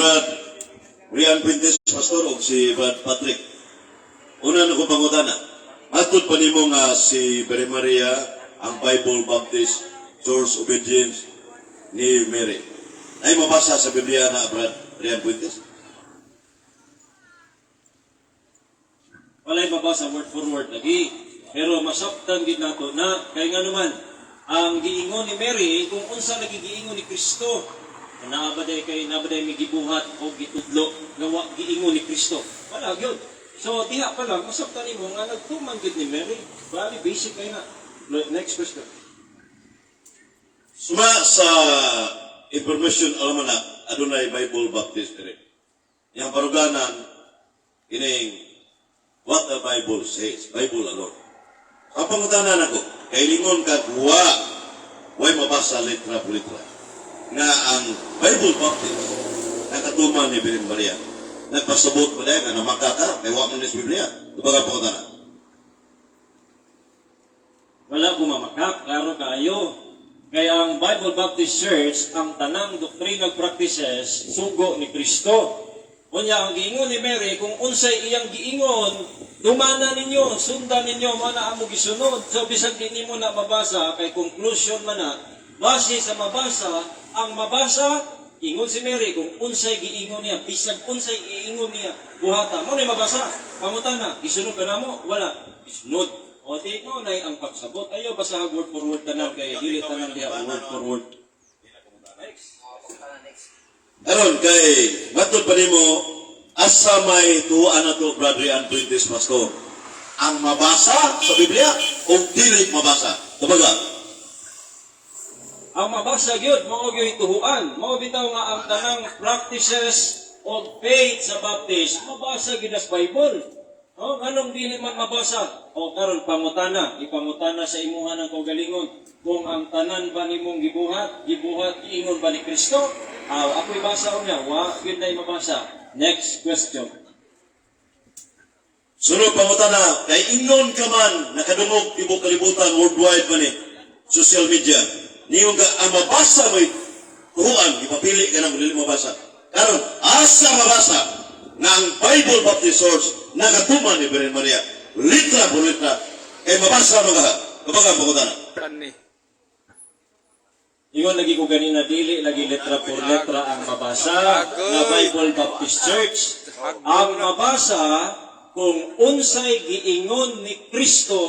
Brad Rian Fuentes, Pastor, o si Brad Patrick. Una na ko pangutana. Matod pa nimo nga si Birhen Maria ang Bible Baptist Church Obedience ni Mary. Ay mabasa sa Biblia na, Brad Rian Fuentes? Walay mabasa word for word lagi. Pero masabtan gid nato na kay nga naman ang giingon ni Mary kung unsa lagi giingon ni Kristo. Naa ba day kay naa ba day may gibuhat o gitudlo nga wa giingon ni Kristo? Wala gyud. So diha pa lang masabtan nimo nga nagtuman gid ni Mary. Bali basic kay na. Next question. Suma sa Information Almanac, adunay Bible Baptist diri. Yang baruganan ining "What the Bible Says", Bible alone. Ang pangutana nako, kay lingon kag way mabasa letra por letra nga ang Bible Baptist nakatuman ni Birhen Maria. Nagpasabot pa dahil nga namakaka, kay wa man ni sa Biblia. Diba ka pangutana? Wala ko mamakak, klaro kaayo. Kaya ang Bible Baptist Church, ang tanang doctrinal practices, sugo ni Kristo. Unya, ang giingon ni Mary, kung unsay iyang giingon, tumana ninyo, sundan ninyo, mana amo gisunod. So, bisag di nimo na mabasa, kay conclusion man na, base sa mabasa, ang mabasa, ingon si Mary, kung unsay giingon niya, bisag unsay iingon niya, buhata. Mo na mabasa. Pangutana, gisunod ka na mo? Wala. Gisunod. O di mo na ang pagsabot. Ayaw basta word for word tanan kay dili tanan diha word for word. Next. Aron kay matod pa nimo, asa may tuan na to, Brad Rian Fuentes, Pastor? Ang mabasa sa Biblia o dili mabasa? Kumbaga, Ang mabasa gyud mao gyud tuhuan. Mao bitaw nga ang tanang practices of faith sa Baptist mabasa gyud sa Bible. Oh, nganong dili man mabasa? O karon pangutana, ipangutana sa imuha ng kaugalingon kung ang tanan ba nimong gibuhat, gibuhat giingon ba ni Kristo? Ah, ako'y basa niya, wa gyud na mabasa. Next question. Sunod pangutana, kay ingon ka man nakadungog tibuok kalibutan, worldwide man ni social media. Ningon ka ang mabasa mo'y tuhuan, ipapili ka nang dili mabasa. Karon, asa mabasa nga ang Bible Baptist Church nakatuman ni Birhen Maria? Litra por litra. Kay mabasa mo ka. Kapag ang pangutana. Kani. Ingon lagi ko ganina, dili lagi letra por letra ang mabasa na Bible Baptist Church. Ang mabasa kung unsay giingon ni Kristo,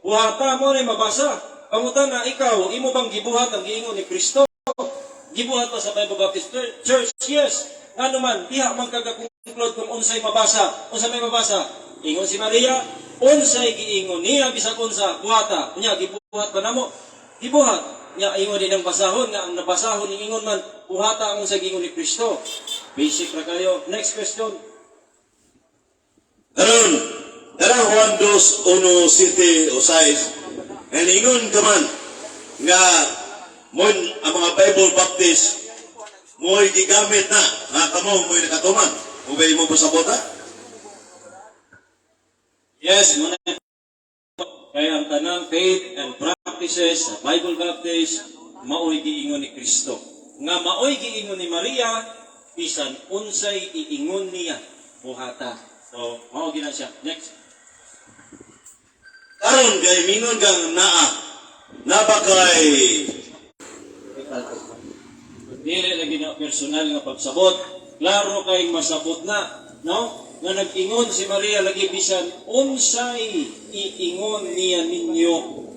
buhata mo ni mabasa. Pangutana, ikaw, imo bang gibuhat ang giingon ni Kristo? Gibuhat ba sa Bible Baptist Church? Yes. Ngano man, diha man kagakonclude kung unsay mabasa. Unsa may mabasa? Ingon si Maria, unsay giingon niya bisag unsa, buhata. Unya gibuhat ba namo? Gibuhat. Nya ingon din ang basahon nga ang nabasahon ni ingon man buhata ang unsay giingon ni Kristo. Basic ra kayo. Next question. Karon, tara Juan 2, 1, 7 o 6. And ingon ka man nga mo ang mga Bible Baptist mo'y gigamit na nga kamo mo'y nakatuman. Mo ba imo pasabot ha? Yes, muna kaya ang tanang faith and practices sa Bible Baptist maoy giingon ni Kristo. Nga maoy giingon ni Maria, bisan unsay iingon niya buhata. So, mao gina siya. Next. Karon kay mingon kang naa naba kay Dili lagi na personal nga pagsabot. Klaro kay masabot na, no? Nga nag-ingon si Maria lagi bisan unsay iingon niya ninyo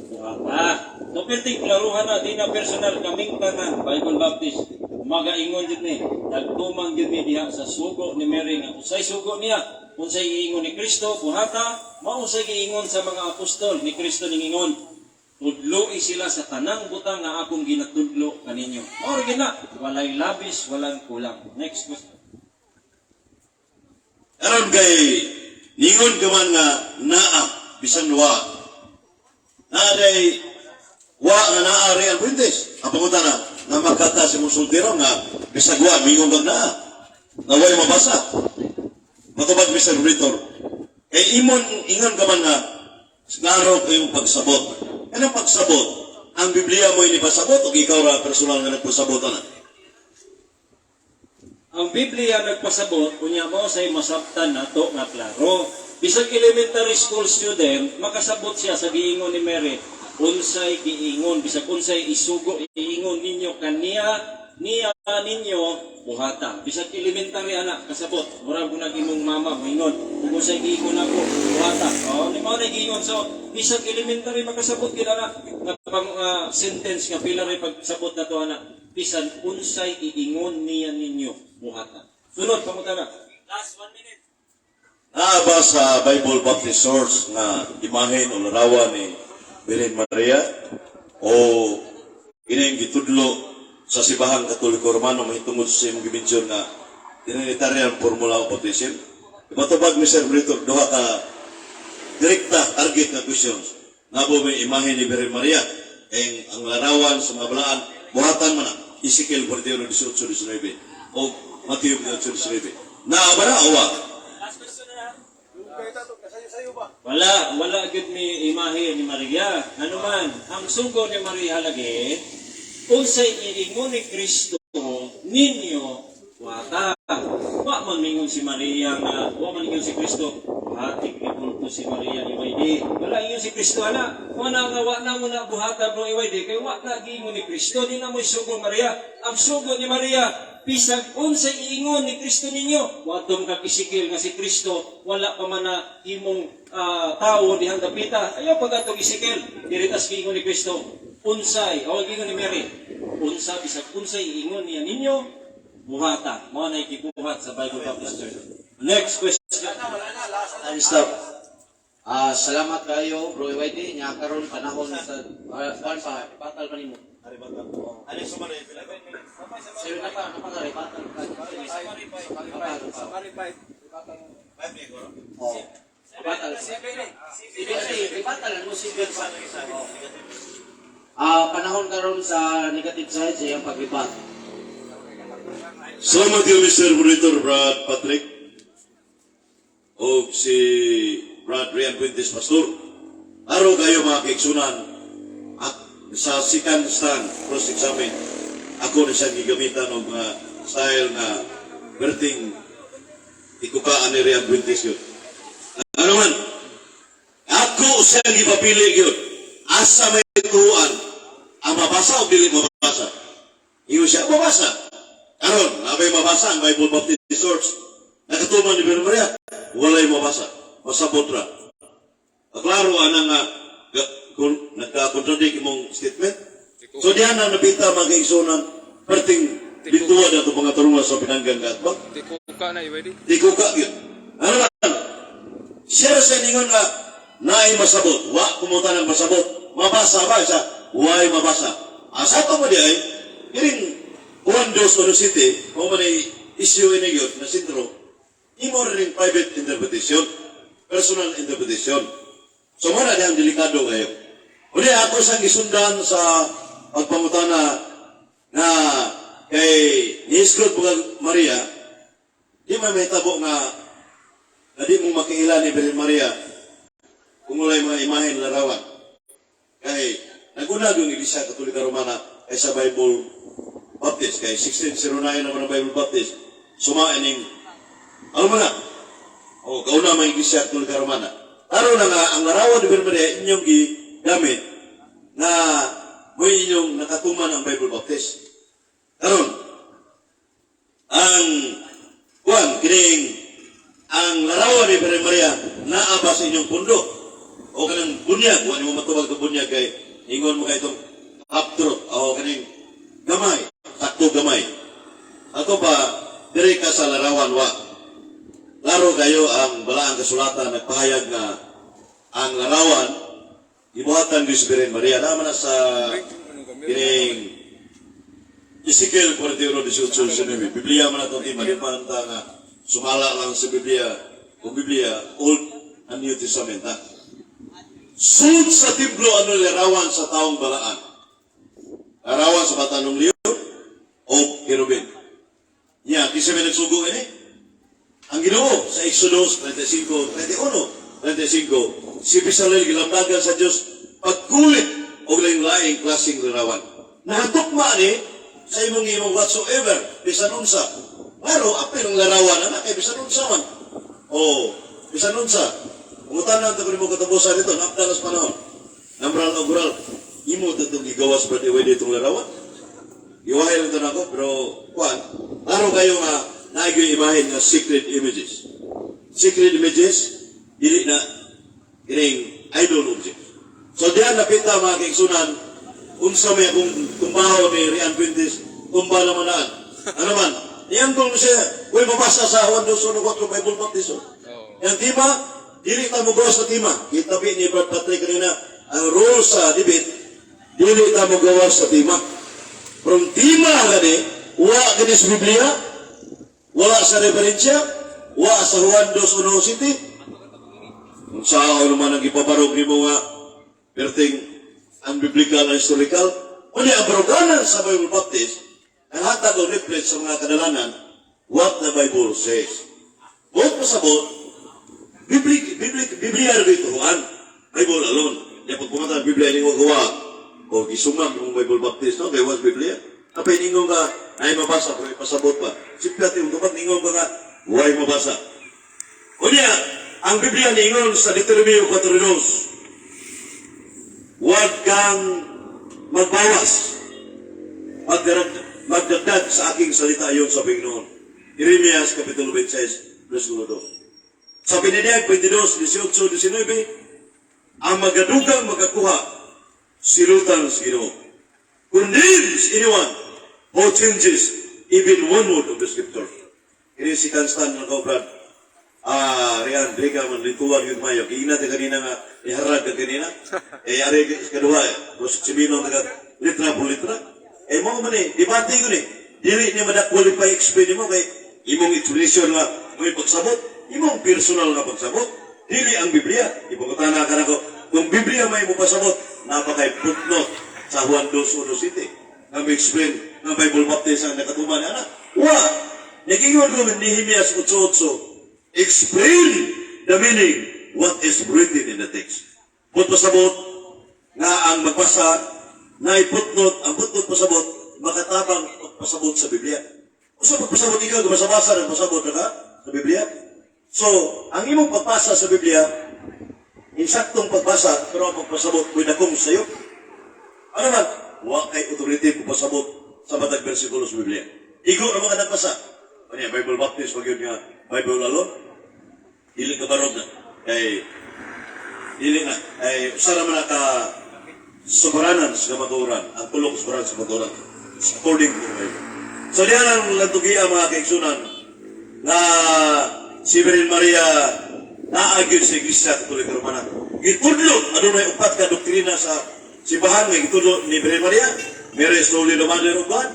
buhata. So perting klaruhan na, di na personal. Kaming tanan Bible Baptist magaingon jud ni, nagtumang jud ni diha sa sugo ni Mary nga unsay sugo niya, unsay iingon ni Kristo buhata, mao say giingon sa mga apostol ni Kristo. Ningingon, "Tudloi sila sa tanang butang nga akong ginatudlo kaninyo." Mao ra gyud na, walay labis, walang kulang. Next question. Karon kay ningon ka man nga naa bisan wa. Naa day wa nga naa, Real Fuentes. Ang pangutana, nga makata si mong sultero nga bisag wa mingon kag naa. Nga way mabasa. Matubag, Mr. Moderator. Kay imon ingon ka man nga klaro kayong pagsabot. Anong pagsabot? Ang Biblia mo ini pasabot o ikaw ra personal nga nagpasabot ana? Ang Biblia nagpasabot, unya mao say masabtan nato nga klaro. Bisag elementary school student, makasabot siya sa giingon ni Mary. Unsay giingon, bisag unsay isugo iingon ninyo kaniya, niya ninyo buhata. Bisag elementary ana kasabot. Murag kung imong mama moingon, kung unsay giingon ako, buhata. Oh, ni mao na giingon. So, bisag elementary makasabot gid ana nga pang sentence nga pila ray pagsabot nato ana. Bisan unsay iingon niya ninyo buhata. Sunod pangutana. Last one minute. Naa ba sa Bible Baptist Church nga imahen o larawan ni Birhen Maria o ining gitudlo sa Simbahang Katoliko Romano mahitungod sa imong gimensyon nga Trinitarian formula of baptism? Ipatubag, Mr. Brito, duha ka direkta target nga questions. Naa ba may imahe ni Birhen Maria eng ang larawan sa mga balaan buhatan man na Ezekiel 41:18-19 o Matthew 18:19. Naa ba na o wa? Wala, wala gyud mi imahe ni Maria. Ano man, ang sugo ni Maria lagi, unsay iingon ni Kristo ninyo buhata. Wa man mingon si Maria nga, wa man ingon si Kristo, buhati rebulto si Maria EYD. Wala ingon si Kristo ana. Wala nga wa na mo na buhata, bro EYD, kay wa na giingon ni Kristo, di na mo sugo Maria. Ang sugo ni Maria, bisag unsay iingon ni Kristo ninyo. Wadom kag Ezekiel nga si Kristo wala pa man na imong tawo dihang dapita. Ayaw pag atong Ezekiel, diri tas giingon ni Kristo, unsay, o giingon ni Mary, unsa bisag unsay iingon niya ninyo, buhata. Mao na gibuhat sa Bible Baptist Church. Next question. Time stop. Ah, salamat kayo, Bro EYD. Nya karon panahon sa kuan pa, batal pa nimo. Seven na pa, na pa rebuttal pa. Rebuttal pa. Oh. Rebuttal. Sige, rebuttal mo sige pa. Oh. Ah, panahon karon sa negative side sa iyang pag-rebut. Salamat kayo, Mr. Monitor Brad Patrick o si Brad Rian Fuentes Pastor. Araw kayo, mga kaiksunan, at sa second stand cross-examine, ako na siyang gigamitan og mga style nga perting ikukaan ni Rian Fuentes yun. Ano man, ako siyang gipapili yun. Asa may tuan, ang mabasa o dili mabasa? Iyo siya, mabasa. Karon, naa bay mabasa ang Bible Baptist Church? Nakatuman ni Birhen Maria, walay mabasa. Masabot ra. Klaro ana nga kung nagka-contradict imong statement. So diyan na napita, mga kaigsunan, perting bintuwa na ito mga tarungan sa pinanggang katbang. Tikuka na, EYD. Di ko ka yun. Ano man? Siya sa ningon nga naay masabot. Wa kumuta ng masabot. Mabasa ba siya? Why mabasa? Asa to mo di ay, iring Juan Dos Ono City, kung man ay issue ini yun, na sentro, imo rin private interpretation, personal interpretation. So mo na diyang delikado kayo. Uli ako sa gisundan sa pagpangutana nga kay ni-exclude po kag Maria, di man mahitabo nga nga di mo makiila ni Birhen Maria kung walay mga imahen larawan. Kay naguna yung Iglesia Katolika Romana kay sa Bible Baptist, kay 1609 naman ang Bible Baptist suma ining alam mo na o kauna mga Iglesia Katolika Romana. Aron na nga ang larawan ni Birhen Maria inyong gigamit na mo inyong nakatuman ang Bible Baptist. Karon ang kuan kining ang larawan ni Birhen Maria naa ba sa inyong pundo o kanang bunyag? Wa nimo matubag to bunyag kay ingon mo kay itong half truth o kaning gamay, sakto gamay. Ato pa diri ka sa larawan, wa laro kayo ang balaang kasulatan nagpahayag nga ang larawan gibuhatan ni Birhen Maria naman na sa kining Ezekiel 41:18-19. Biblia man atong tema, di man ta nga sumala lang sa Biblia. Kung Biblia, Old and New Testament. Ha? Sud sa templo, ano larawan sa taong balaan? Larawan sa batanong leon o kerubin. Nya, kinsa may nagsugo ini? Ang Ginoo sa Exodus 35, 31, 35, si Bezalel gilamdagan sa Dios pagkulit og laing-laing klaseng larawan. Nakatukma ni sa imong imong whatsoever, bisan unsa. Pero, apil ang larawan na kay bisan unsa man. Oh, bisan unsa. Pangutana ta ko nimo katapusan nito, naapdalas panahon. Nambral og oral. Imo to itong gigawas ba di itong larawan? Giwahay lang ito na ako, pero kuan, klaro kayo nga naay imahen nga secret images. Secret images, dili na kining idol object. So diyan napita, mga kaigsunan, unsa may akong tumbaho ni Rian Fuentes, tumba naman naan. Ano man, niyangkong siya, uy, mabasa sa Juan 2.4 Bible Baptist. Yang tema, dili ta mo gawas sa tema. Gitabi ni Brad Patrick kanina, ang rule sa debate, dili ta mo gawas sa tema. From tema gani, wa gani sa Biblia, wala sa referensya, wa sa Juan 2.1 City. Kung saan naman ang ipabarog ni mga perting ang biblical and historical, unya ang baruganan sa Bible Baptist, ang hatag o leaflet sa mga kadalanan, what the Bible says. Buot pasabot, Biblia, Biblia, Biblia rin turuan. Bible alone. Di pag pumunta ang Biblia, ningo gawa, o gisungag yung Bible Baptist, no? Kaya was Biblia. Apay ningon ka, ay mabasa, pero ipasabot pa. Sipyat yung tubag, ningon ka nga, way mabasa. Unya, ang Biblia ningon sa Deuteronomio 4.2, huwag kang magbawas, magdagdag sa aking salita ayon sa Panginoon. Jeremias Kapitulo 26, versikulo 2. Sa Pinadayag 22, 18, 19, ang magadugang magakuha, silutan sa Ginoo. Condemns anyone who changes even one word of the scripture. Ini si Kanstan ng Brad. Ah, Rian, di ka man lituan yun mayo. Kiina ta kanina nga, iharag ka kanina. Eh, ari kaduha, eh. Terus sibino nga litra por litra. Eh, mo man eh, debate ko ni. Dili niya mada-qualify explain mo kay imong explanation nga mo pagsabot, imong personal nga pagsabot. Dili ang Biblia. Ipangutana ka nako, kung Biblia may mo pasabot, napakay footnote sa Juan 2.1 City. Nga mo explain ng Bible Baptist ang nakatuman ana. Wa! Nagingon ko ng Nehemias 8.8, explain the meaning what is written in the text. But pasabot nga ang magbasa na footnote, ang footnote pasabot, makatabang pagpasabot sa Biblia. O sa pagpasabot ikaw, gabasa-basa ng pasabot na ka sa Biblia. So, ang imong pagbasa sa Biblia, insaktong pagbasa, pero ang pagpasabot, ko'y dakong sayo. Ano man? Wa kay authority pasabot sa matag bersikulo sa Biblia. Igo na mga nagbasa. Ano yan, Bible Baptist, wag yun nga, Bible alone. Dili ka barog na. Kay, dili na. Ay, usa naman na ka soberanan sa kamatuoran. Ang pulong soberan sa kamatuoran. According to the Bible. So, diyan ang lantugia, mga kaigsunan, na si Virgin Maria naagyo sa Iglesia Katolika Romana. Gitudlo, adunay upat ka doktrina sa simbahan nga gitudlo ni Virgin Maria. Mary is truly the Mother of God,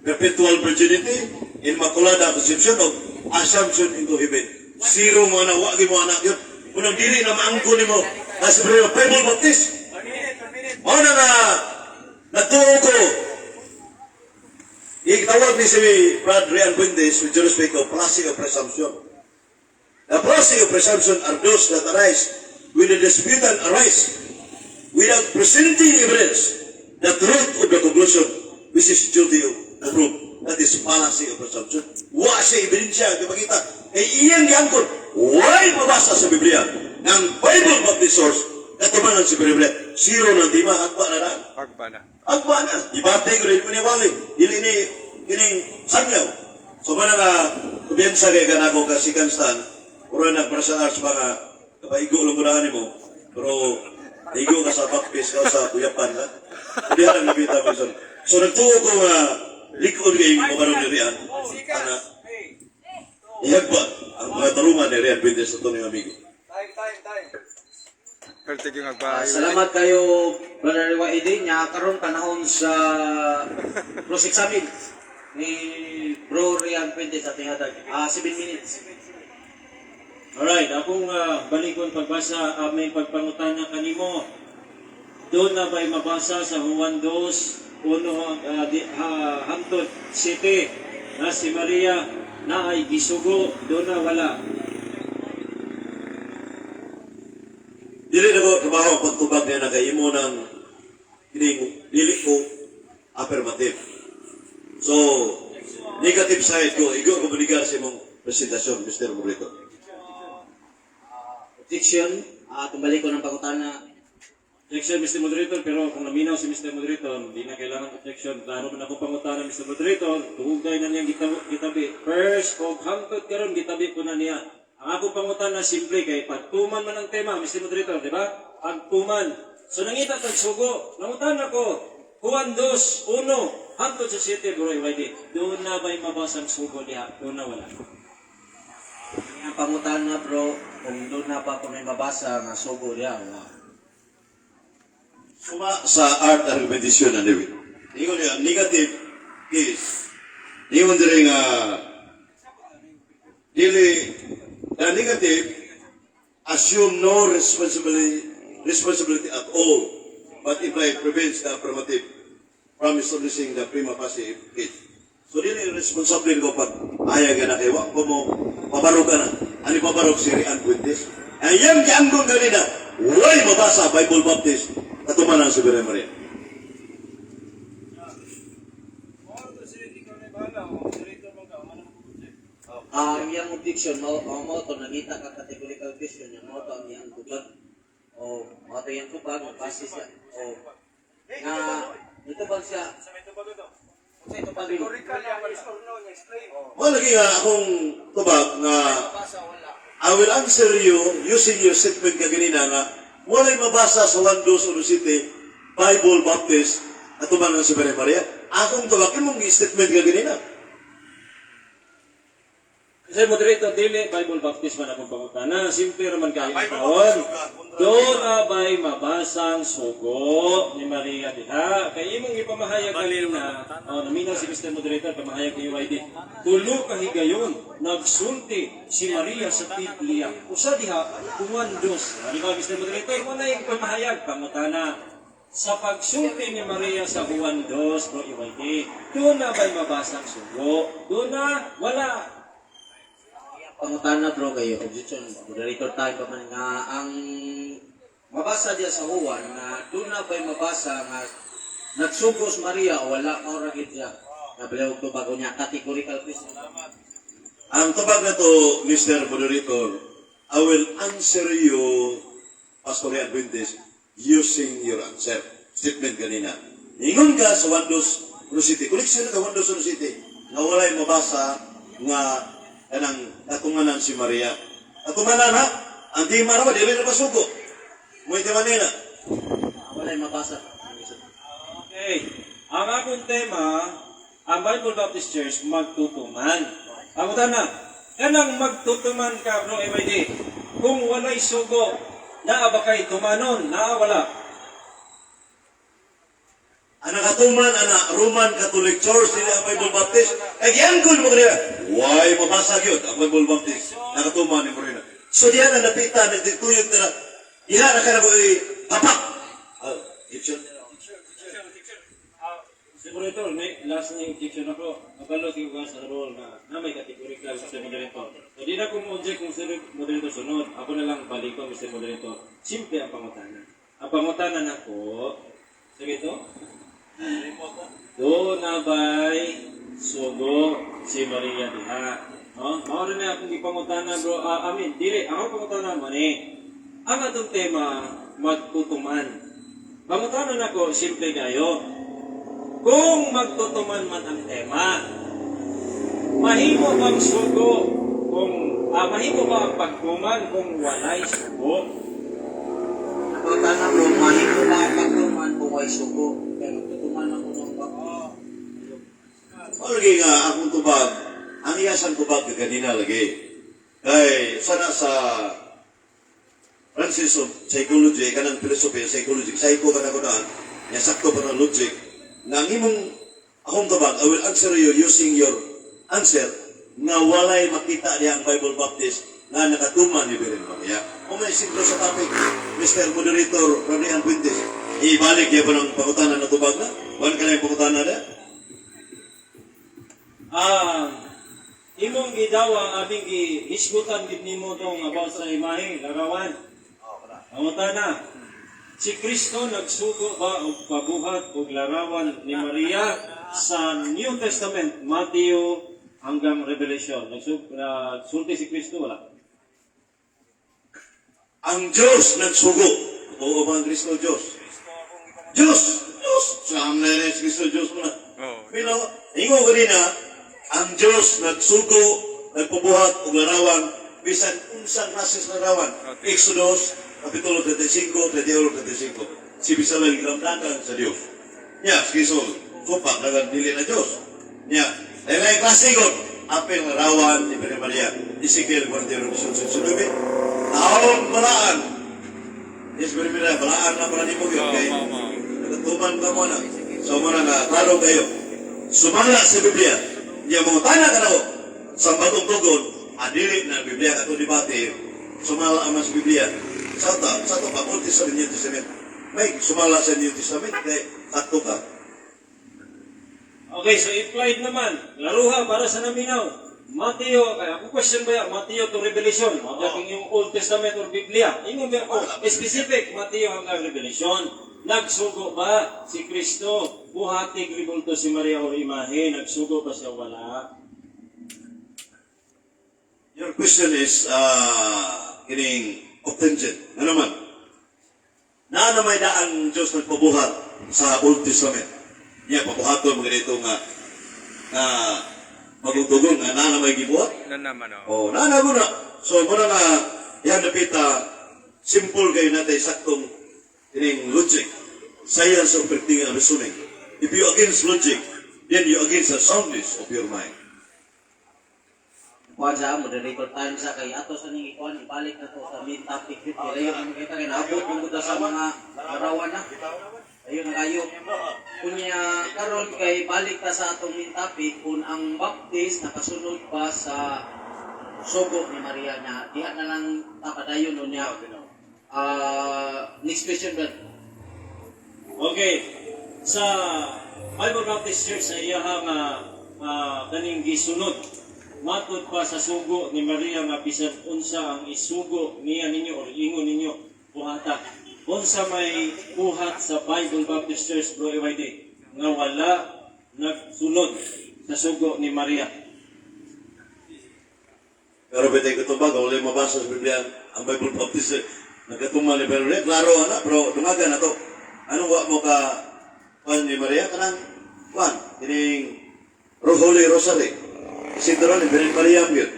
perpetual virginity, Immaculada Conception, o Assumption into Heaven. Zero mo na, wagi mo anak yun. Unang dili na maangko nimo na si Bible Baptist. Mao na nga, nagtuo ko. Ikitawag ni si Brad Rian Fuentes with due respect of fallacy of presumption. The fallacy of presumption are those that arise when the disputant arise without presenting evidence the truth of the conclusion which is duty of the proof. That is fallacy of presumption. Wa siya ebidensya kapakita. Eh iyang giangkon, why mabasa sa Biblia ng Bible Baptist source katubangan si Biblia. Zero ng tema, hagpa na na. Pagba na. Agpa na. Debate ko rin ni Wali. Dili ni kining sangyaw. So mana nga kumpiyansa kay kanako ka si Kanstan, uro na martial arts mga kapaigo lang ko na mo. Pero naigo ka sa backpiece ka sa kuyapan ka. Hindi lang nabita mo. So nagtuo ko nga likod kay mo karon ni Rian. Ana ihagba ang mga tarungan ni Rian Fuentes sa ning amigo. Time, time, time. Pertig yung Ah, agbayo. Salamat kayo, Brother Waidi, nya karon panahon sa cross examine ni Bro Rian Fuentes ating hatag. 7 minutes. Alright, akong balikon pagbasa, may pagpangutana kanimo. Doon na ba'y mabasa sa Juan 2, 1 di, ha, hangtod 7 na si Maria na ay gisugo, doon na wala? Dili na ko trabaho ang pagtubag niya na kay imo ng kining dili ko affirmative. So, Negative side ko, igo ko baligar sa imong presentasyon, Mr. Moderator. Objection, tumbalik ko ng pangutana. Objection, Mr. Moderator, pero kung naminaw si Mr. Moderator, hindi na kailangan objection. Klaro man ako pangutana, Mr. Moderator, dugay na niyang gitabi. First, og hangtod karon gitabi ko na niya. Ang akong pangutana simple kay pagtuman man ang tema, Mr. Moderator, di ba? Pagtuman. So nangita tag sugo, nangutana ko, Juan 2:1, hangtod sa 7, bro, YD. Doon na ba'y mabasang sugo diha? Doon na wala. Ang pangutana, bro, kung doon na ba kung may mabasa nga sugo diha, wala. Suma sa art argumentation na niwi. Ingon niya, negative is, ingon dire nga, dili, the negative assume no responsibility at all, but imply prevents the affirmative from establishing the prima facie case. So dili responsable ko pag ayaw ka na kay wa ko mo pabarog ka na. Ani pabarog si Rian Fuentes. Ayam gianggon ganina, way mabasa Bible Baptist katumanan si Birhen Maria. Ang iyang objection, mo to nagita ka categorical question niya, mo to ang iyang tubag. O mo to iyang tubag, base siya. O nga nitubag siya. Sa tubag ito? Mo lagi nga akong tubag nga I will answer you using your statement kaganina nga walay mabasa sa 1 2 Uno City Bible Baptist katumanan si Birhen Maria. Akong tubag imong statement kaganina. Mr. Moderator, dili Bible Baptist man akong pangutana. Simple raman kayo ang taon. Doon na ba'y mabasang sugo ni Maria diha? Kay imong ipamahayag kanina, oh, naminaw si Mr. Moderator, pamahayag ni UID. Tulo ka higayon, nagsulti si Maria sa Biblia. Usa diha, Juan 2. Di ba, Mr. Moderator, wala yung pamahayag, pangutana. Sa pagsulti ni Maria sa Juan 2, bro UID, doon na ba'y mabasang sugo? Doon na, wala. Pangutana, bro, kayo objection, moderator time pa man nga ang mabasa diya sa Juan nga doon na ba'y mabasa nga nagsugo si Maria o wala, mao ra gid siya. Nabalaw tubag niya categorical question. Ang tubag na to, Mr. Moderator, I will answer you, Pastor Rian Fuentes, using your answer. Statement kanina. Ingon ka sa Wandos Uno City. Koleksyon ka Wandos Uno City. Nga walay mabasa nga kanang katunganan si Maria. Katunganan ha? Ang di marawa, dili na pasugo. Muy di manila. Walay mabasa. Okay. Ang akong tema, ang Bible Baptist Church magtutuman. Ang na, kanang magtutuman ka, bro MID, kung walay sugo, naa ba kay tumanon, naa wala? Ang nakatuman, ana, Roman Catholic Church, nila ang Bible Baptist. Kaya gianggon mo kanila. Why mabasa yun ang Bible Baptist? Nakatuman ni Morena. So diyan ang napita, nagtuyog na na. Diha na ka na ko papak. Oh, Gibson. Mr. Moderator, may last na yung objection ako. Kabalo siguro ka sa role na may categorical, Mr. Moderator. So, di na ko mo-object kung Mr. Moderator sunod. Ako na lang balik ko, Mr. Moderator. Simple ang pangutana. Ang pangutana nako, sige to? Doon na ba'y sugo si Maria diha? No? Mao rin na akong gipangutana, bro. Ah, I mean, dili, ako pangutana mo ni. Ang atong tema, magtutuman. Pangutana nako, simple kayo. Kung magtutuman man ang tema, mahimo bang sugo kung mahimo ba ang pagtuman kung walay sugo? Pangutana, bro, mahimo ba ang pagtuman kung way sugo? Kaya magtutuman ako ng baptist. O lagi nga akong tubag, ang iyasang tubag kaganina lagi. Kay sana sa Francis of Psychology, kanang philosophy, psychology, psycho ka na ko naan, niya sakto pa ng logic, nga ang imong akong tubag, I will answer you using your answer, nga walay makita niya ang Bible Baptist nga nakatuman ni Birhen Maria. O may sintro sa topic, Mr. Moderator Ranian Fuentes, ibalik niya ba ng pangutana na tubag na? Buwan ka na yung pangutana na? Imong gidawa aming gihisgutan gid nimo tong about sa imahe larawan. Pangutana, si Kristo nagsugo ba og pabuhat og larawan ni Maria sa New Testament, Matthew hanggang Revelation. Nagsulti si Kristo, wala? Ang Diyos nagsugo. Oo ba ang Kristo Diyos? Diyos! Diyos! Sa na rin si Kristo Diyos mo na. Oo. Pero, ingon ko rin na, ang Diyos nagsugo, nagpabuhat og larawan, bisan unsang klase sa larawan. Okay. Exodus, Kapitulo 35, 38, 35. Si Bisalay gilamdakan sa Diyos. Nya, si Kristo, supak, nagan dili na Diyos. Nya, lain klase ko, apil larawan ni Birhen Maria. Ezekiel 41, 19. Taon balaan. Yes, Birhen Maria, balaan na pala ni mo yun. Oo, Okay? mao, mao. Nagatuman ka mo na. So mo na nga, klaro kayo. Sumala sa Biblia. Niya mga tana ka na ko. Sa bagong tugon, adili na Biblia ka debate. Sumala ang mas Biblia. Sa ta, pa, Old Testament, New Testament. May sumala sa New Testament, kay sakto ka. Okay, so implied naman. Laruha para sa naminaw. Mateo, kaya ako question ba yan? Mateo to Revelation. Oh. Yung Old Testament or Biblia. Ingon ba ako? Specific, Mateo hanggang Revelation. Nagsugo ba si Kristo? Buhatig ribulto si Maria or imahe? Nagsugo ba siya? Wala. Your question is, kining obtangent. Ano man? Na na may daan Diyos nagpabuhat sa Old Testament. Niya, pabuhaton mga dito nga nga magutugon nga na na may gibuhat. Na naman, oh. Oh, na na mo na. So mo na nga yan napita simple kayo natin saktong kining logic. Science of predicting and reasoning. If you against logic, then you against the soundness of your mind. Kuan sa moderator time sa kay ato sa ning ikuan ibalik na to sa main topic yun. Kay layo man kita kay naabot man gud ta sa mga larawan na. Ayun na kayo. Kunya karon kay balik ta sa atong main topic kung ang Baptist nakasunod ba sa sugo ni Maria na diha na lang tapadayon no niya. Ah, next question, brad. Okay. Sa Bible Baptist Church sa iyahang kaning gisunod matud pa sa sugo ni Maria nga bisan unsa ang isugo niya ninyo or ingon ninyo buhata. Unsa may buhat sa Bible Baptist Church, Bro EYD, nga wala nagsunod sa sugo ni Maria? Pero pwede ko tubag, wala yung mabasa sa Biblia, ang Bible Baptist, eh, nagkatuman ni Maria, klaro ana, pero dungagan na to. Anong wa mo ka, kuan ni Maria, kanang, kuan, kining Holy Rosary. Isidro ni Virgin Maria mo yun.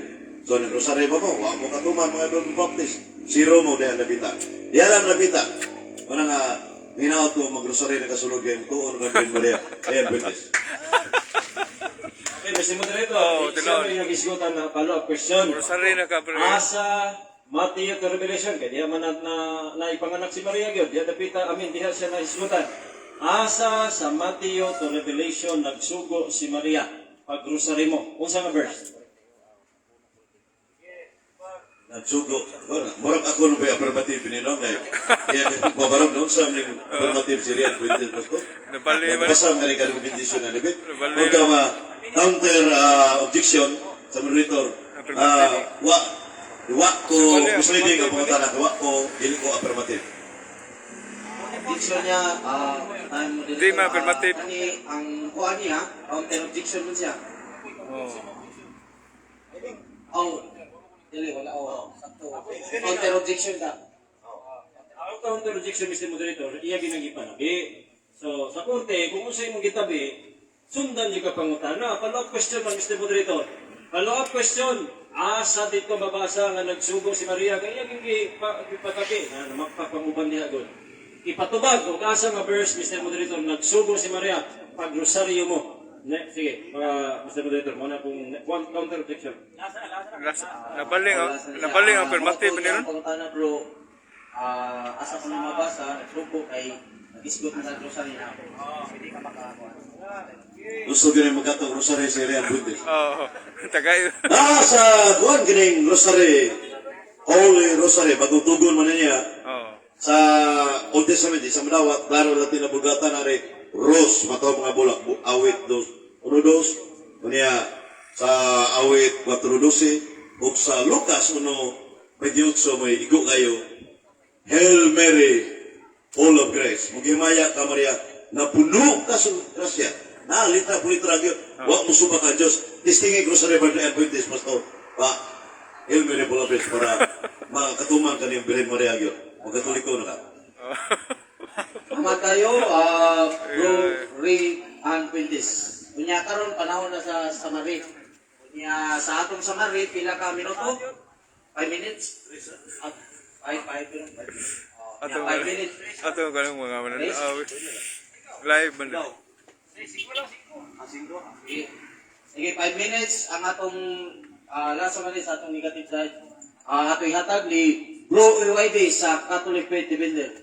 So, ni Rosary pa mo, wa mo katuman mga Bible Baptist. Zero mo diyan napita. Diyan lang napita. Wala nga, hinaot ko mag-rosary na kasulod kayong tuon ng Virgin Maria. Ayan, Baptist. Okay, Mr. Moderator, Oo, siya tinuod. may nagisgutan na follow-up question. Rosary na ka, pre. Asa Matthew to Revelation kay diha man na ipanganak si Maria gyud, diha dapita, I mean, diha siya nahisgutan. Asa sa Matthew to Revelation nagsugo si Maria pag rosary mo? Unsa nga verse? Nagsugo. Wala. Murag ako nung may affirmative ni no? Kaya, kaya mabarog noon sa aming affirmative si Rian Quintin Pastor. Nabali man. Nagbasa ang nga rin petition na libit. Nabali. Huwag ka ma counter objection sa moderator. Wa ko Nabali, misleading ang affirmative. pangutana. Wa ko, dili ko affirmative. Objection niya, time moderator. Di ma affirmative. Kani ang kuan niya, counter objection man siya. Oh. Oh, dili wala oh, sakto. Counter objection ka. Ang counter objection, Mr. Moderator, iya ginagipanabi. So, sa korte, kung unsay imong gitabi, sundan gyud ka pangutana. Follow-up question man, Mr. Moderator. Follow-up question, asa dito mabasa nga nagsugo si Maria kay iya gipatabi na namakpapanguban diha gud? Ipatubag og asa nga verse, Mr. Moderator, nagsugo si Maria pag rosaryo mo. Ne, sige, mga Mr. Moderator, mo na kung one counter objection. Nabaling, oh. Nabaling ang affirmative ni ron. Pangutana bro, asa ko na mabasa, nagsugo kay nagisgot na sa rosary na. Pwede ka makakuan. Gusto gini magkatong rosary si Rian Quintin. Oo. Tagay. Ah, sa kuan kining rosary, Holy Rosary, bagong tugon man niya, Oo. Sa Old Testament, sa madawat, klaro Latin na Vulgata na rin, Ros, mataw mga bulak, awit dos, uno dos, unya, sa awit 4:12, ug sa Lucas 1:28 may igo kayo, "Hail Mary, full of grace." Mughimaya ka Maria, napuno ka sa grasya. Na, litra po litra gyud. Wa mo subak ang Diyos. Testing Rosary Brother Fuentes, Pastor. Ba, Hail Mary full of grace para makatuman ka niyang Birhen Maria gyud. Magkatoliko na ka. Tama tayo, Bro Ray Ann Fuentes. Unya karon panahon na sa summary. Unya sa atong summary pila ka minuto? 5 minutes? 5 5 pero 5 minutes. Oh, Ato 5 minutes. Ato kanang mga mananaw. Live man. Sige. Sige, 5 minutes ang atong last summary sa atong negative side. Ato ihatag ni Bro UYD sa Catholic Faith Defender.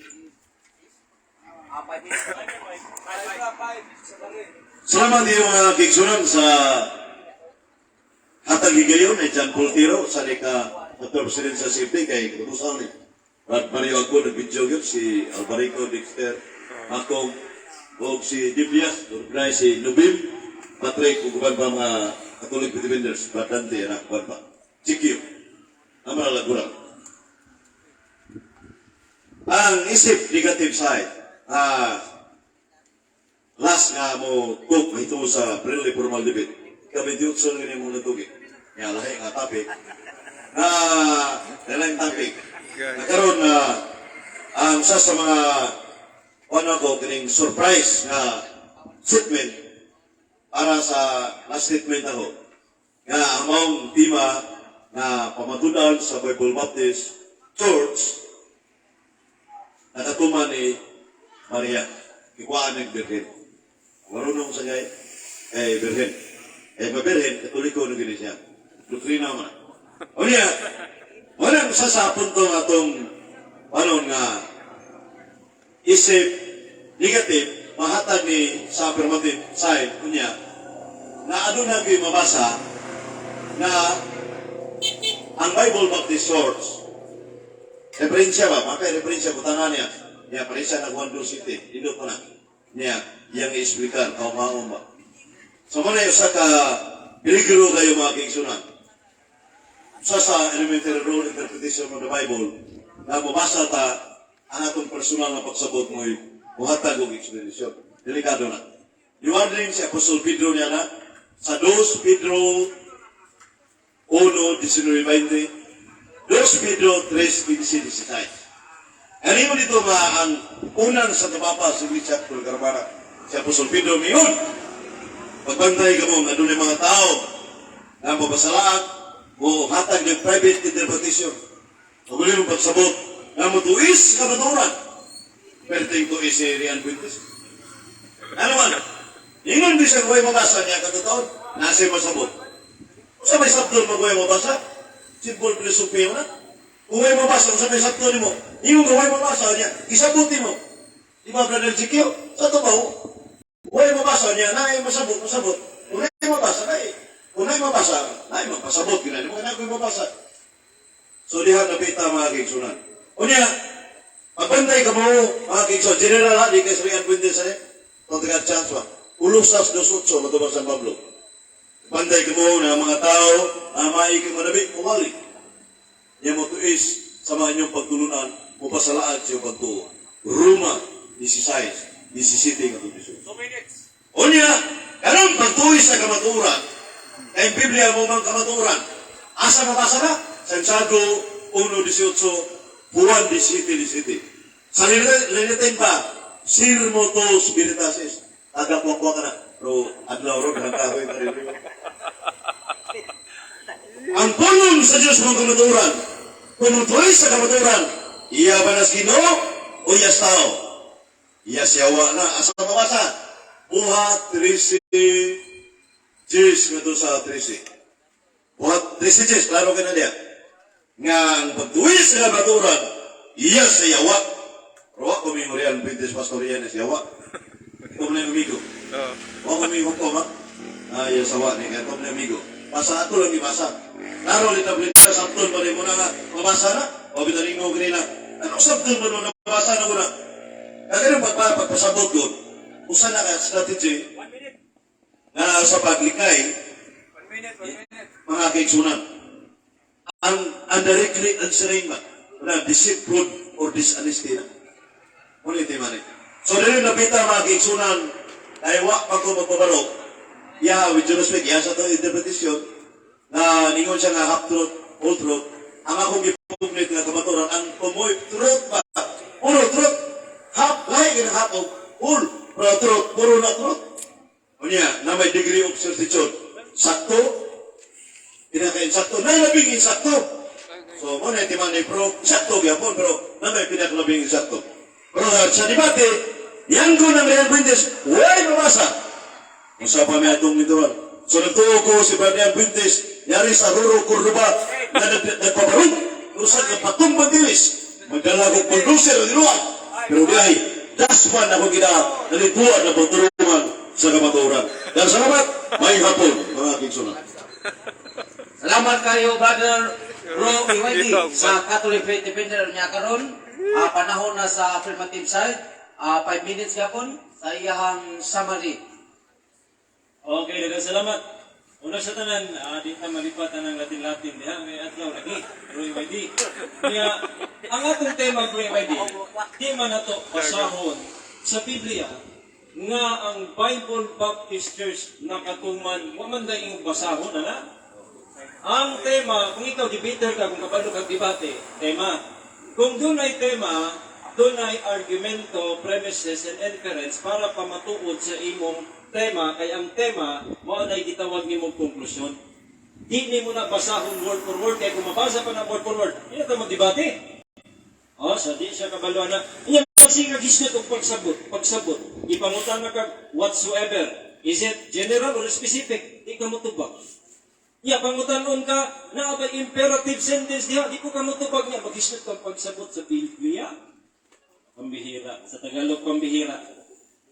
5 minutes. Salamat iyo mga kigsunan sa hatag higayon ni John Paul Tiro sa ni ka Dr. President sa CFT kay katubusan ni Brad Mario Agbo nag-video yun si Alvarico Dexter Akong o si Diblias Urbinay si Nubim Patrick ug uban pa mga Catholic Defenders, Brad Dante anak uban pa GQ Amara Lagura. Ang isip negative side, last nga mo cook mahitungod sa friendly formal debate. Ka-28 na mo natugi. Nga lahi nga topic. Na lahi topic. Nakaroon na ang usa sa mga ano ko kining surprise nga statement para sa last statement ako nga ang maong tema na pamatudan sa Bible Baptist Church nakatuman ni Maria, ikuhaan ng Birhen. Marunong sa gay, eh, Birhen. Eh, mabirhen, Katoliko na gini siya. Doktrina man. O niya, wala sa sa punto nga atong ano nga isip negative, mahatag ni sa affirmative side, unya, na ano na gyud mabasa na ang Bible Baptist Church, referensya ba? Maka referensya butangan niya. Niya, parisa na Juan City. Dito pa na. Niya, iyang i-explicar, kaumaon ba? So, muna yung sa ka, peligro kayo mga kingsunan. Sa elementary rule interpretation of the Bible, na mabasa ta ang atong personal na pagsabot mo'y muhatag og explanation. Delikado na. Iwandering si Apostol Pedro niya na, sa 2 Pedro 1, 19, 20, 2 Pedro 3, 15, 16. Ano mo dito nga ang unang sa tabapa sa Iglesia Catholic Romana, si Apostol Pedro miyon. Pagbantay ka mo, nga doon mga tao na mabasalaat o hatag ng private interpretation. Paguli mo pagsabot na mutuis ka maturan. Perting tuis si Rian Fuentes. Ano man? Ingon bisag way mabasa niya katotoon, nasa masabot. Sa may sabton mo way mabasa? Simple philosophy mo na. Kung way mabasa, sa may sabton mo. Ingon ka way mabasa niya, isabot mo. Di ba, Brother Ezekiel? Sa to ba? Way mabasa niya, naay masabot, masabot. Kung naay mabasa, naay. Kung naay mabasa, naay mapasabot. Ginani mo, kaya mabasa. So diha napita mga kaigsunan. Unya, pagbantay ka mo, mga kaigsunan, general ha, di kay Srian Fuentes eh. Kung taga chance ba? Ulusas 2.8, matubang San Pablo. Bantay ka mo na mga tao na maiki manabi, kumali. Niya mo tuis sa mga inyong pagtulunan, mo pasalaad sa iyong pagtuo. Roma, 16, 17 nga tulisod. Unya, karon pagtuis sa kamaturan, kay Biblia mo mang kamaturan. Asa mabasa na? Santiago 1.18, Juan 17.17. Sa linitin pa, Sirmo tos veritatis. Tagakwakwa ka na. Pero adlaw ro, kahoy ka rin. Ang pulong sa Diyos mong kamaturan, tumutuloy sa kamaturan, iya ba nas Ginoo o iya sa tao? Iya siyawa na. Asa mabasa? Buhat 13, Diyos nga to sa 13. Buhat 13 Diyos, klaro ka na niya. Nga ang pagtuwis sa kamaturan, iya sa yawa. Pero ako may Muriel Pintes Pastor yan sa yawa. Ito na yung amigo. Oo. Ako may ko ma. Ay, sawa ni kaya na amigo. Basa ato lang ibasa. Laro ni tablet sabton pa rin mo na nga mabasa na. O bitaning mo ganina. Anong sabton mo na mabasa na ko na? Kaya ganun pagpasabot ko, usa na ka strategy na sa paglikay, mga kaigsunan, ang directly answering ba, na deceit, fraud, or dishonesty na. Muna yung tema ni. So, dili napita mga kaigsunan, ay wa pa ko magpabalo. Yeah, with due respect, iya sa to interpretation na ningon siya nga half truth, whole truth. Ang akong gipugnit nga kamaturan, ang tumoy truth ba? Puro truth. Half, lahi nga half of whole. Pero truth, puro na truth. Unya, na may degree of certitude. Sakto, pinaka-insakto, na labing insakto. So, mo na timan ni pro, sakto gyapon, pero na may pinakalabing insakto. Pero sa debate, yanggo ng Real Fuentes, way mabasa. Unsa pa may atong literal. So nagtuo ko si Brad Fuentes, yari sa Ruro Cordoba, na nagpabarong, usa ka patumbang dilis, magdala ko bulldozer o diluwa. Pero diay, dasman ako gina, nalituan na pagtulungan sa kamatuoran. Dan salamat, may hapon, mga kigsunan. Salamat kayo, Brother Bro EYD, sa Catholic Faith Defender niya karon. Panahon na sa affirmative side. 5 minutes gapon sa iyahang summary. Okay, daghang salamat. Una sa tanan, di ta malipat ang Latin-Latin diha may adlaw lagi, Bro EYD. Kaya ang atong tema, Bro EYD, di man nato basahon sa Biblia nga ang Bible Baptist Church nakatuman, wa man day imong basahon ana. Ang tema, kung ikaw debater ka, kung kabalo kag debate, tema. Kung dunay tema, dunay argumento, premises, and inference para pamatuod sa imong tema, kay ang tema, mao nay gitawag nimong konklusyon. Di nimo na basahon word for word, kay kung mabasa pa na word for word, hindi na ta magdebate. Oh, sa di siya kabalo na. Inya sige gisgot og pagsabot, pagsabot. Ipangutan na kag "whatsoever". Is it general or specific? Di ka motubag. Ya, pangutanon ka, naa ba imperative sentence diha, di ko ka motubag niya, maghisgot kang pagsabot sa Biblia. Pambihira. Sa Tagalog, pambihira.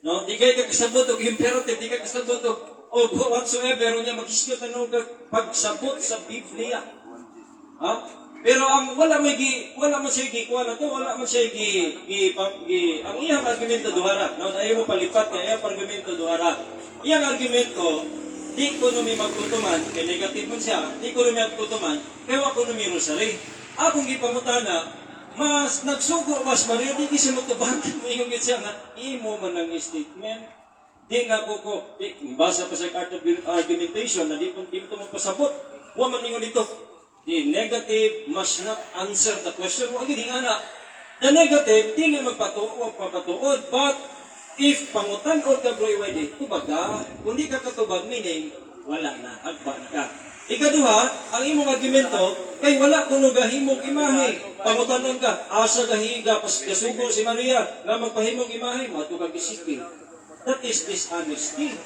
No, di kay ka kasabot og imperative, di ka kasabot og whatsoever, unya maghisgot na nung pagsabot sa Biblia. Ha? Pero ang wala man siya gi kuha na to, wala man siya gi, gi, pa- gi ang iyang argumento duhara. No, ayaw mo palipat kay iyang argumento duhara. Iyang argumento, di ko mi magtutuman, kay negative man siya, di ko mi magtutuman, kay wa ko mi rosary. Akong gipangutana, mas nagsugo mas Maria, di siya motubag. Moingon gid siya nga imo man ang statement. Di nga ko, di, basa pa sa art of argumentation na di mo magpasabot. Wa man ningon dito. The negative must not answer the question. Wa gid nga na. The negative, dili magpatuo, magpapatuod. But if pangutan-on ka, Bro EYD, tubag ka. Kung di ka katubag, meaning, wala na, agba na ka. Ikaduha, ang imong argumento, kay wala kuno gahimong imahe. Pangutanon ka, asa gahiga, pas gasugo si Maria, nga magpahimong imahe, moadto kag Ezekiel. That is dishonesty.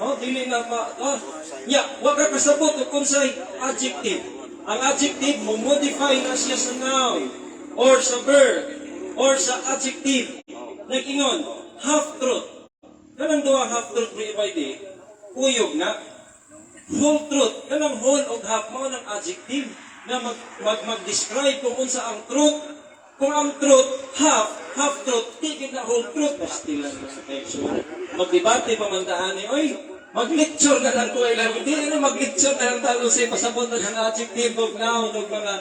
Oh, dili na ma, oh. Ya, wa ka kasabot og unsay adjective. Ang adjective mo modify na siya sa noun or sa verb or sa adjective. Nag-ingon, half truth. Kanang duha, half truth, Bro EYD, kuyog na. Whole truth, kanang whole og half mao ng adjective na mag mag-describe kung unsa ang truth. Kung ang truth, half, half truth, di gid na whole truth. Pastilan na sa kayo. Magdebate pa man ta ani, oy, mag-lecture na lang ko ilang. Hindi na mag-lecture na lang talo sa pasabot na ng adjective og noun og mga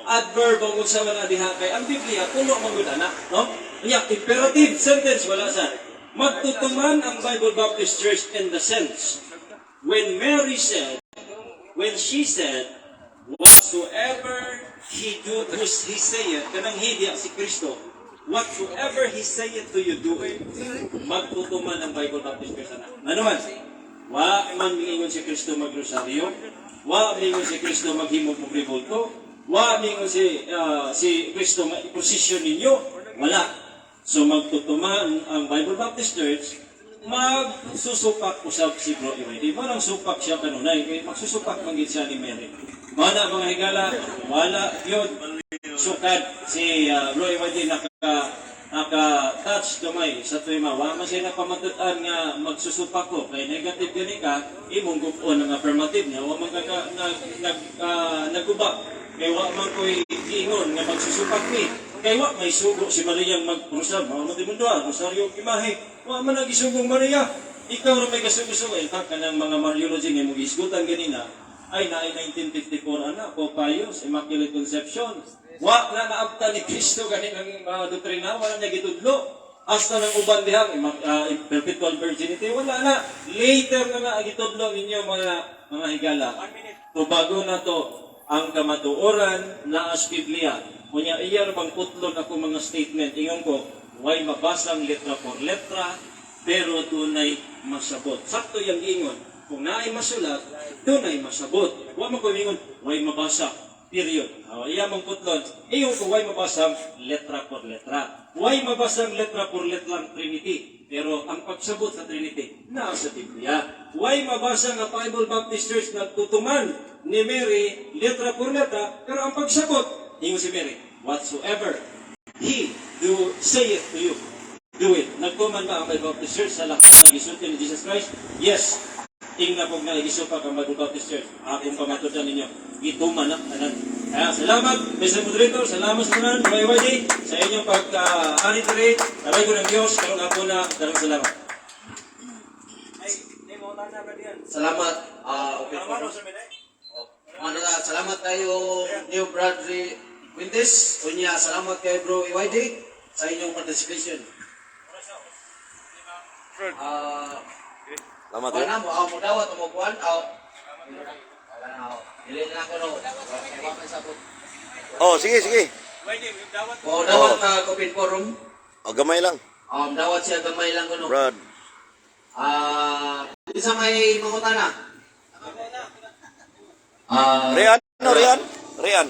adverb og unsa man na diha kay ang Biblia puno man gud ana, no? Nya imperative sentence wala sa magtutuman ang Bible Baptist Church in the sense when Mary said, when she said, "Whatsoever he do, he saith," kanang he diya si Kristo, "whatsoever he saith to you, do it." Magtutuman ang Bible Baptist Church ana. Ano man? Wa man miingon si Kristo magrosaryo, wa miingon si Kristo maghimog og rebulto, wa miingon si Kristo nga i-posisyon ninyo, wala. So magtutuman ang Bible Baptist Church, magsusupak usab si Bro EYD. Manang supak siya kanunay, kay magsusupak man gid siya ni Mary. Mana mga higala, wala yun. Sukad si Bro EYD naka touch gamay sa tema. Wa man siya napamatud-an nga magsusupak ko kay negative gani ka imong gub-on ang affirmative niya, wa man ka nag, nag naguba kay wa man ko'y giingon nga magsusupak ni kay wa may sugo si Maria magprusab mao man di mundo rosaryo ug imahe, wa man nagisugong Maria, ikaw ra may kasugo. In fact, kanang mga Mariology nga imong gihisgutan ganina ay naay 1954 ana, Pope Pius, Immaculate Conception. Wa na naabta ni Kristo gani ang mga doktrina, wala niya gitudlo. Hasta ng uban dihang perpetual virginity, wala na. Later na na gitudlo ninyo, mga higala. Tubago na to ang kamatuoran na as Biblia. Unya iya ra bang putlon ako mga statement. Ingon ko, way mabasang letra por letra, pero dunay masabot. Sakto yung ingon. Kung naay masulat, dunay masabot. Wa man ko ingon, way mabasa. Period. Oh, iya mong putlon. Ingon ko, way mabasang letra por letra. Way mabasang letra por letra ang Trinity. Pero ang pagsabot sa Trinity, naa sa Biblia. Way mabasa nga Bible Baptist Church nagtutuman ni Mary letra por letra, pero ang pagsabot, ingon si Mary, "Whatsoever he do saith to you, do it." Nagtuman ba ang Bible Baptist Church sa lahat ng gisulti ni Jesus Christ? Yes. Ingna kong naigisupa ang Bible Baptist Church. Akong pamatudan ninyo. Gituman na tanan. Kaya salamat, Mr. Moderator. Salamat sa tanan, YYD, sa inyong pagka-ani diri. Aray ko ng Diyos, karong hapon na. Daghang salamat. Salamat. Ah, okay. Oh, ano na, salamat kayo, New Bradley Quintes. Unya, salamat kay Bro EYD sa inyong participation. Brad. Ah, Salamat. wala mo, aw mo dawat mo kuan, aw. Wala na, aw. Dili na ako no. Kay wa man sabot. Oh, sige, sige. Mo dawat ka open forum. Oh, gamay lang. Dawat siya gamay lang kuno. Brad. Ah, isa may mangutana. Ah, Rian, no, Rian? Rian.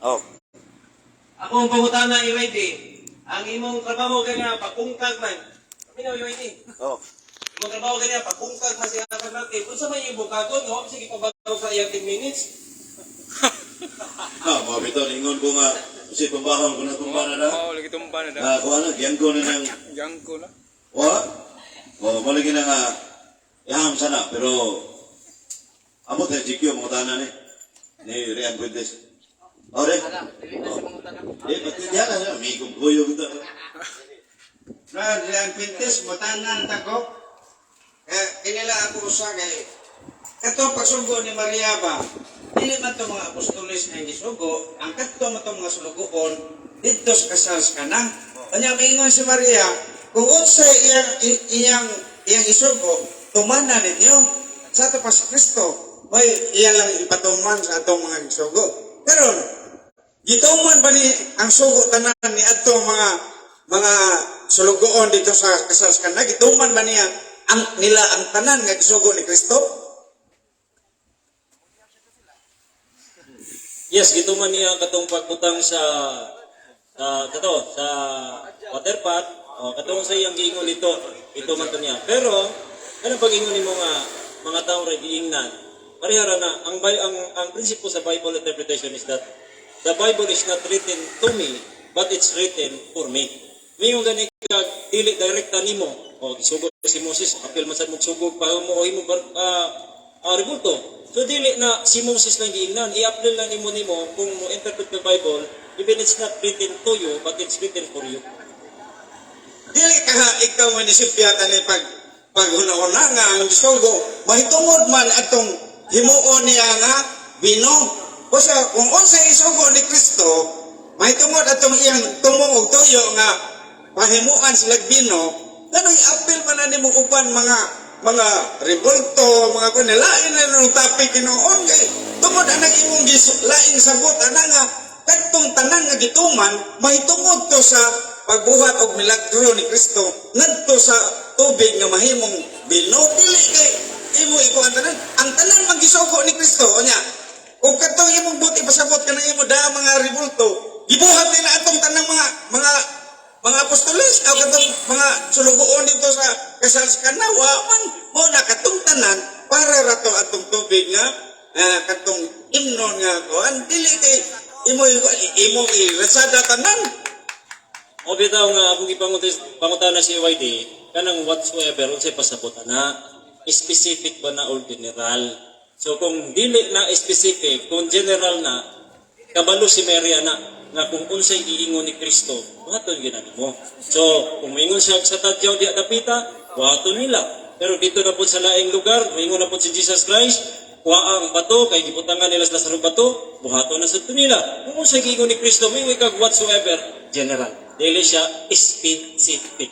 Oh. Ako ang pangutana, EYD. Ang imong trabaho kanya pagkungkag man. Minaw, EYD. Oh. Imong trabaho kanya pagkungkag man siya affirmative. Unsa may imong bukagon, no? Sige pabago sa iyang 10 minutes. Ah, mga bitaw, ingon ko nga, kasi tumbahon ko na tumba na na. Oh, lagi tumba na daw. Ah, kuha na, giyangko na ng, Gangko na. wa? Oh, malagi na nga, iham sana, pero, amot na GQ, mga tanan ni, ni Rian Fuentes. Oh, re? Ala, dili na siya mangutana. Eh, ba't yan na, may kuyog ito. Brad, Rian Pintes, mutanan tako. Eh, kinila ako usa kay katong pagsugo ni Maria ba, dili man to mga apostoles nga gisugo, ang kadto man to mga sulugoon didto sa kasal sa Kana. Unya miingon si Maria, kung unsay iyang isugo, tumana ninyo sa ato pa si Kristo. May iya lang ipatuman sa atong mga gisugo. Karon, gituman ba ni ang sugo tanan ni adto mga sulugoon dito sa kasal sa Kana? Gituman ba niya ang nila ang tanan nga gisugo ni Kristo? Yes, gituman niya katong pagbutang sa kato sa water pot, o katong sa iyang giingon dito, ito man to niya. Pero kanang pag-ingon nimo nga mga tao ra giingnan, parehara na ang prinsipo sa Bible interpretation is that the Bible is not written to me, but it's written for me. Mingon gani ka dili direkta nimo, o gisugo si Moses, apil man sad mo sugog pa mo o imo rebulto. So dili na si Moses lang giingnan, i-apply lang nimo nimo kung mo interpret the Bible, even it's not written to you, but it's written for you. Dili ka ikaw munisipya tani pag paghuna-huna nga ang gisugo mahitungod man atong himuon niya nga bino. Basta kung unsay isugo ni Kristo, mahitungod atong iyang tumong og tuyo nga pahimuan sila bino, ganong i-appeal man na nimo uban mga rebulto, mga kuan, lain na nung topic hinuon kay tungod anang imong laing sabot ana nga kadtong tanan nga gituman mahitungod to sa pagbuhat og milagro ni Kristo ngadto sa tubig nga mahimong bino. Dili kay imo ikuan tanan, ang tanan man gisugo ni Kristo. Unya ug kadtong imong buot ipasabot kanang imo daa mga rebulto, gibuhat nila atong tanang mga apostoles o katong mga sulugoon dito sa kasal sa Kana? Wa man mo na katong tanan para rato atong tubig nga katong imnon nga kuan, dili kay imo imo irasada tanan. O bitaw nga akong ipangutana si EYD, kanang whatsoever unsay pasabot ana, specific ba na or general? So kung dili na specific, kung general na, kabalo si Mary ana nga kung unsay giingon ni Kristo, buhaton gyud na nimo. So kung moingon siya sa tadyaw diha dapita, buhaton nila. Pero dito na po sa laing lugar, moingon na po si Jesus Christ, kuha ang bato, kay gibutangan nila sila sa bato, buhaton na sa nila. Kung unsay giingon ni Kristo, may kag whatsoever, general. Dili siya specific.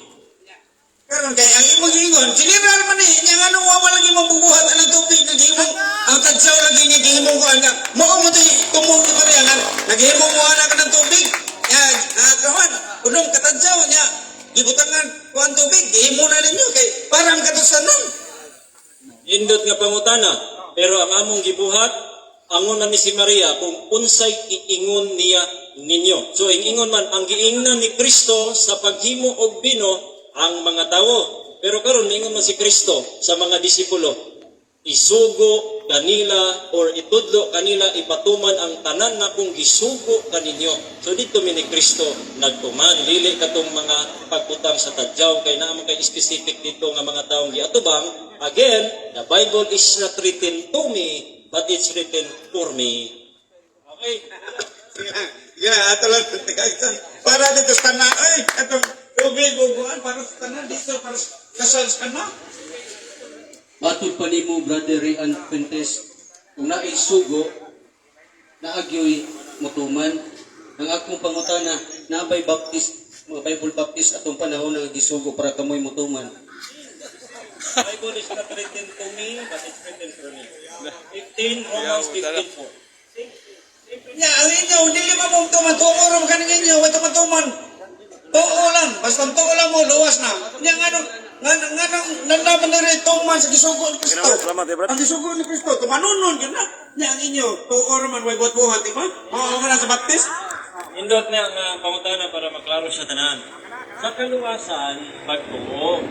Karon kay ang imong giingon, general man eh, nya nganong wa man lagi mong bubuhat ang tubig naghimong ang tadyaw lagi nga gihimong kuan nga. Mao mo to tumong ni Maria nga naghimong mo ana ka ng tubig. Ya, kawan, unong katadyaw nya gibutangan kuan tubig, gihimo na ninyo kay parang katusanon. Indot nga pangutana, pero ang among gibuhat, angon man ni si Maria kung unsay iingon niya ninyo. So ingon man ang giingnan ni Kristo sa paghimo og bino ang mga tawo. Pero karon miingon man si Kristo sa mga disipulo, isugo kanila or itudlo kanila, ipatuman ang tanan na kung gisugo kaninyo. So dito mi ni Kristo nagtuman, dili katong mga pagputang sa tadyaw kay naa man kay specific dito nga mga taong giatubang. Again, the Bible is not written to me, but it's written for me. Okay. Yeah, ato lang para dito sa tanan, ay, atong tubig ug kuan para sa tanan dito para sa kasal sa tanan. Matod pa nimo, Brother Rian Fuentes, kung naisugo, naagyoy mutuman. Ang akong pangutana, nabay Baptist, mga Bible Baptist atong panahon nga gisugo para kamoy mutuman? Bible is not written to me, but it's written for me. 15 Romans 15:4. Nya, ang inyo, dili man mo tuman, tuo ra man kaning inyo, way tuman-tuman. Tuo lang, basta tuo lang mo, luwas na. Nya, nganong, nganong, nganong, nalaman na rin tuman sa gisugo ni Kristo. Salamat, eh, brad. Ang gisugo ni Kristo, tumanunon yun na. Nya, ang inyo, tuo ra man, way buhat-buhat, di ba? Mao ka na sa baptist. Indot na nga pangutana para maklaro sa tanan. Sa kaluwasan, pagtuo.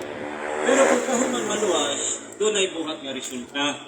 Pero kung kahuman maluwas, dunay buhat nga resulta.